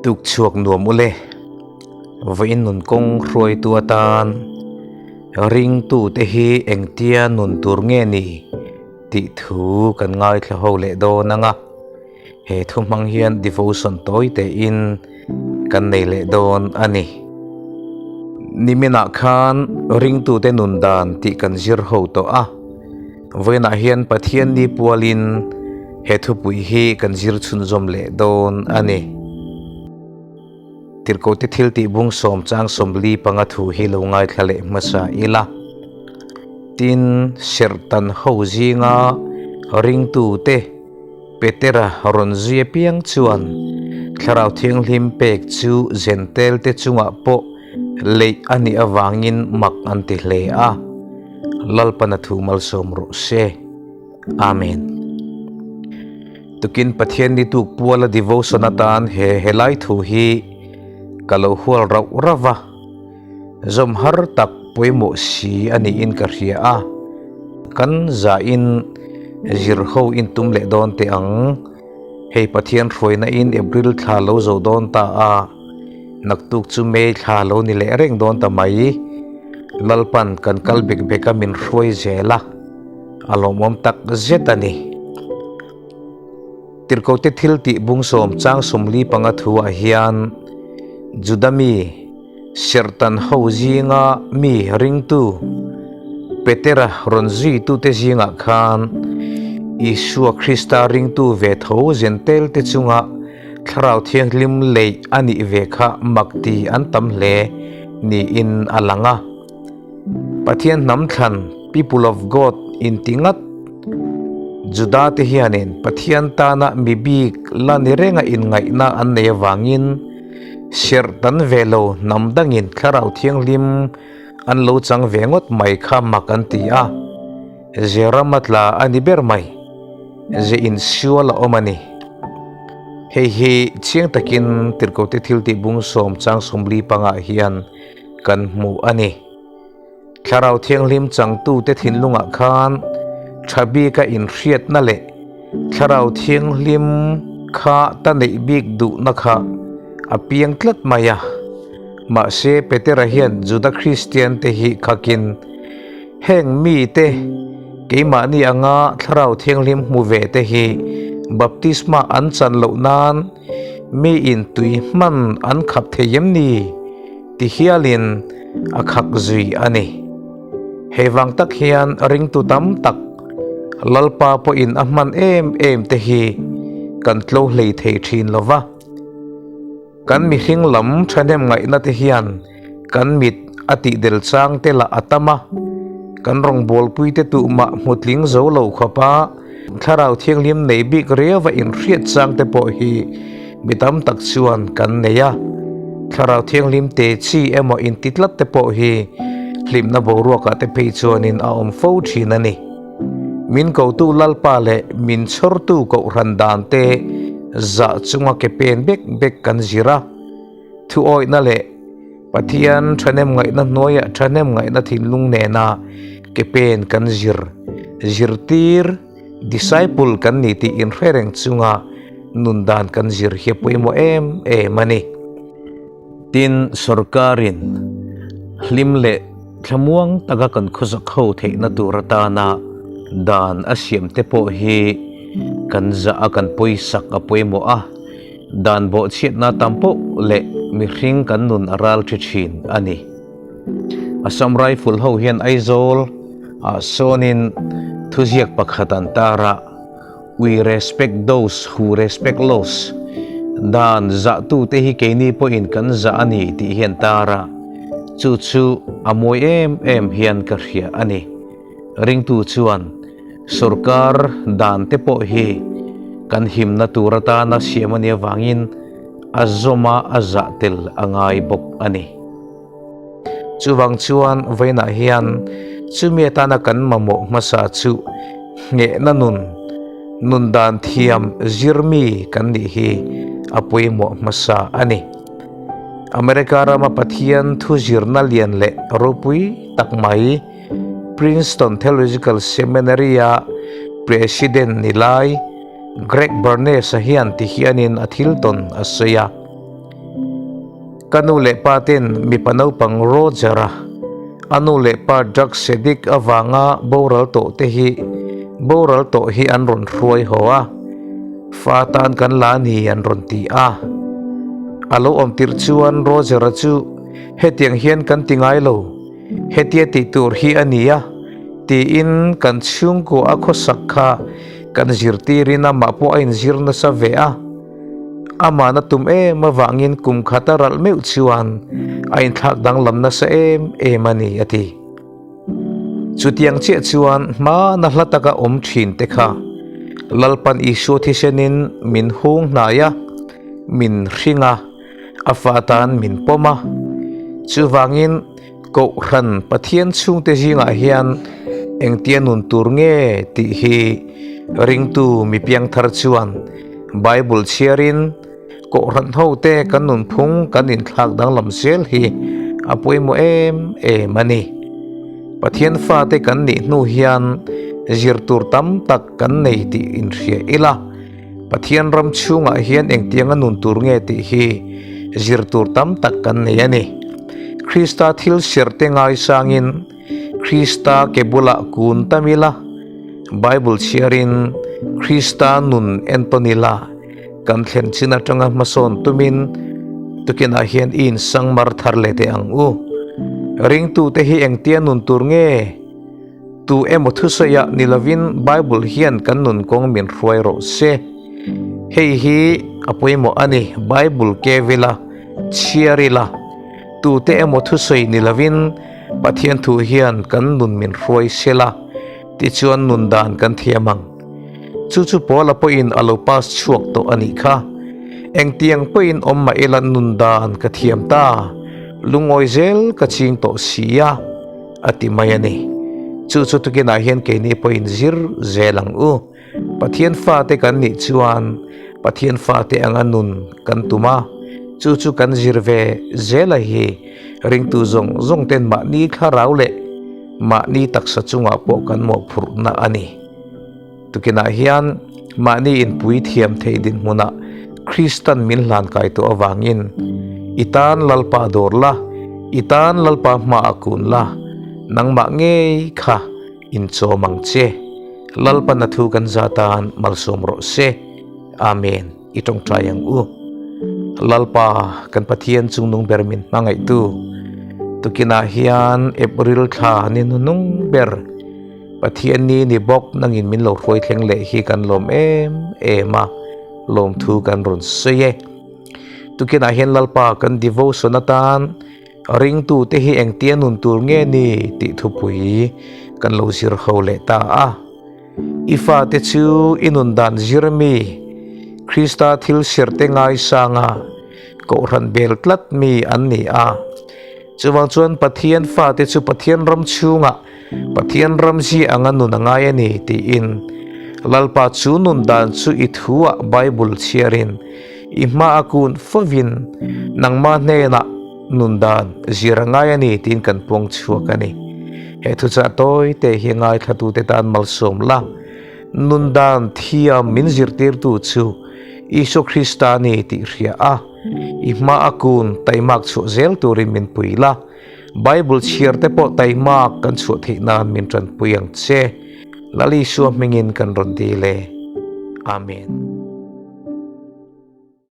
Tukchhuak nuam ule, vawiin nun kawng hruaitu atan ringtute hi engtia nun tur nge ni tih thu kan ngaithla ho leh dawn ang a, he thu hmang hian devotion tawi tein kan nei leh dawn a ni. Niminah khan ringtute nun dan tih kan zir ho tawh a. Vawiinah hian Pathian ni pualin he thupui hi kan zir chhunzawm leh dawn a ni. Tirhkohte thiltih bung sawm chang 45 thu hi lo ngaithla leh hmasa ila. Tin, serhtan ho zinga ringtute Petera rawn zui apiang chuan Thlarau Thianghlim pek chu Zentelte chungah pawh leih a nih avangin mak an ti hle a, Lalpan a thu malsawm rawh se. Amen. Tukin Pathian ni tuk puala devotion atan he helai thu hi ka lo hual rauh rauh va, zawm har tak pawimawh si a niin ka hria a, kan zahin zir ho in tum leh dawn teh ang. Hei Pathian hruaina in April thla lo zo dawn ta a, naktuk chu May thla lo ni leh reng dawn ta mai. Lalpan kan kal bek bek a min hruai zel a, a lawmawm tak zet a ni. Tirhkohte thil tih bung sawm chang 45 thu ah hian Juda mi serhtan ho zinga mi ringtu Petera rawn zuitute zingah khan Isua Krista ringtu ve tho Zentelte chunga Thlarau Thianghlim leih a nih ve kha mak ti an tam hle niin a lang a. Pathian hnam thlan, people of God, inti ngat Juda te hianin Pathian tana mi bik la ni renga inngaihna an nei avangin serh tan ve lo hnam dangin Thlarau Thianghlim an lo chang ve ngawt mai kha mak an ti a, ze rama tla a ni ber mai, ze insual a awm a ni. Hei hi chiang takin Tirhkohte Thiltih bung sawm chang 45 hian kan hmu a ni. Thlarau Thianghlim changtute thinlungah khan tha bika inhriatna leh Thlarau Thianghlim kha ta neih bik duhna kha a piang tlat mai a. Mahse, Petera hian Juda Kristiante hi khakin heng mite keimahni anga Thlarau Thianghlim hmu ve te hi baptisma an chan loh nan miin tui hman an khap thei em ni? Ti hialin a khak zui a ni. Hei vang tak hian ringtu tam tak Lalpa pawhin a hman em em te hi kan tlo hlei thei thin lo va. Kan mihring lam thahnem ngaihna te hian kan mit a tih del chang te lah a tam a, kan rawngbawlpui te tuhmah hmutling zo lo khawpa Thlarau Thianghlim nei bik riau a inhriat chang te pawh hi mi tam tak chuan kan nei a. Thlarau Thianghlim te chi emaw inti tlat te pawh hi hlimna boruakah te phei chuanin a awm fo thin a ni. Min kotu Lalpa leh min chhawrtu Kohhran dan te zah chunga ke pen bek bek kan zir a. Thuawihna leh Pathian thahnem ngaihna hnuaiah thahnem ngaihna thinlung nena ke pen kan zir, zirtir, disciple, kan ni tih inhre reng chunga nun dan kan zir hi a pawimawh em em a ni. Tin, sorkarin hlim leh thlamuang taka kan khawsak ho theihna tur atana dan a siam te pawh hi kan zah a kan pawisak a pawimawh a. Dan bawhchhiatna tam poh leh mihring kan nun a ral thi thin a ni. Assam Rifle ho hian Aizawl ah sawnin thuziak pakhat an tar a, We respect those who respect laws, Dan zahtute hi keini pawhin kan zah a ni tih hi an tar a, chu chu a mawi em em hian ka hria a ni. Ringtu chuan Sorkar dan te pawh hi kan himna tur atana siam a nih avangin a zawma a zah tel a ngai bawk a ni. Chuvang chuan vawiinah hian chumi atana kan mamawh hmasa chu nghehna nun, nun dan thiam zirmi kan nih hi a pawimawh hmasa a ni. America rama Pathian thu zirna lian leh ropui tak mai, Princeton Theological Seminary-a President ni lai Greg Barnes-a hian ti hianin a thil tawn a sawi a. Ka nu leh pa ten mipa naupang Roger-a a nu leh pa drugs addict avanga boral tawh te hi boral tawh hi an rawn hruai haw a, fa tan kan la ni an rawn ti a. A lo awm tirh chuan Roger-a chu hetiang hian kan ti ngai lo, hetia tih tur hi a ni a tiin kan chhungkua a khawsak kha kan zirtirin amah pawh a inzir nasa ve a. Amahna tum em avangin kum khat a ralh meuh chuan a inthlak danglam nasa em em a ni, a ti. Chutiang chiah chuan hmana hla taka awm thin te kha Lalpan Isua thisenin min hung hnai a, min hring a, a fa atan min pawm a. Chuvangin Kohhran Pathian chhungte zingah hian engtia nun tur nge tih hi ringtu mi piangthar chuan Bible chhiarin Kohhran hote kan nunphung kan inthlak danglam zel hi a pawimawh em em a ni. Pathian fate kan nih hnu hian zir tur tam tak kan nei tih inhria ila, Pathian ram chhungah hian engtianga nun tur nge tih hi zir tur tam tak kan nei a ni. Krista thil serhte ngaisangin Krista ke bulah kun tam ila, Bible chhiarin Krista nun entawn ila, kan thlen chin atanga hmasawn tumin tukinah hian i insangmar thar leh teh ang u. Ringtute hi engtia nun tur nge? Tu emaw thusawiah ni lovin Bible hian kan nun kawng min hruai rawh se. Hei hi a pawimawh a ni, Bible ke vela chhiar ila, tute emaw thusawi ni lovin Pathian thu hian kan nun min hruai sela tichuan nun dan kan thiam ang. Chu chu Paula pawhin a lo pass chhuak tawh a nih kha. Engtiang pawhin awm mah ila nun dan ka thiam ta, lungawi zel ka ching tawh si a. A ti mai a ni. Chu chu tukinah hian keini pawhin zir zel ang u. Pathian fate kan nih chuan Pathian fate anga nun kan tum a, chu chu kan zir ve zel a hi ringtu zawng zawng ten mahni thlarau leh mahni taksa chungah pawh kan mawhphurhna a ni. Tukinah hian mahni inpui thiam thei dinhmunah Kristan min hlan kai tawh avangin i tan Lalpa dawr la, i tan Lalpa hmaah kun la, nangmah ngei kha inchawm ang che. Lalpa na thu kan za tan malsawm rawh se. Amen. I tawngtai ang u. Lalpa kan Pathian chungnung ber min hmangaihtu tukinah hian April thla ni hnunung ber Pathian ni ni bawk nangin min lo hruai thleng leh hi kan lawm em em a, lawmthu kan rawn sawi e. Tukinah hian Lalpa kan devotion atan ringtute hi engtia nun tur nge ni tih thupui kan lo zir ho leh ta a. I fate chu i nun dan zir mi, Krista thil sirte ngaisanga kohhran bel tlat mi an ni a. Chuvang chuan Pathian fate chu Pathian ram chhungah Pathian ram zia anga nun a ngai a ni tiin Lalpa chu nun dan chu i thuah Bible chhiarin i hma a kun fovin nangmah hnenah nun dan zir a ngai a ni tiin kan puang chhuak a ni. He thuchah tawi te hi ngaithlatute tan malsawm la, nun dan thiam min zirtirtu chu Isua Krista a ni tih hria a, i hma a kun taimak chhuah zel turin min pui la. Bible chhiar te pawh taimak kan chhuah theih nan min tanpui ang che. Lal Isua hmingin kan rawn dil e. Amen.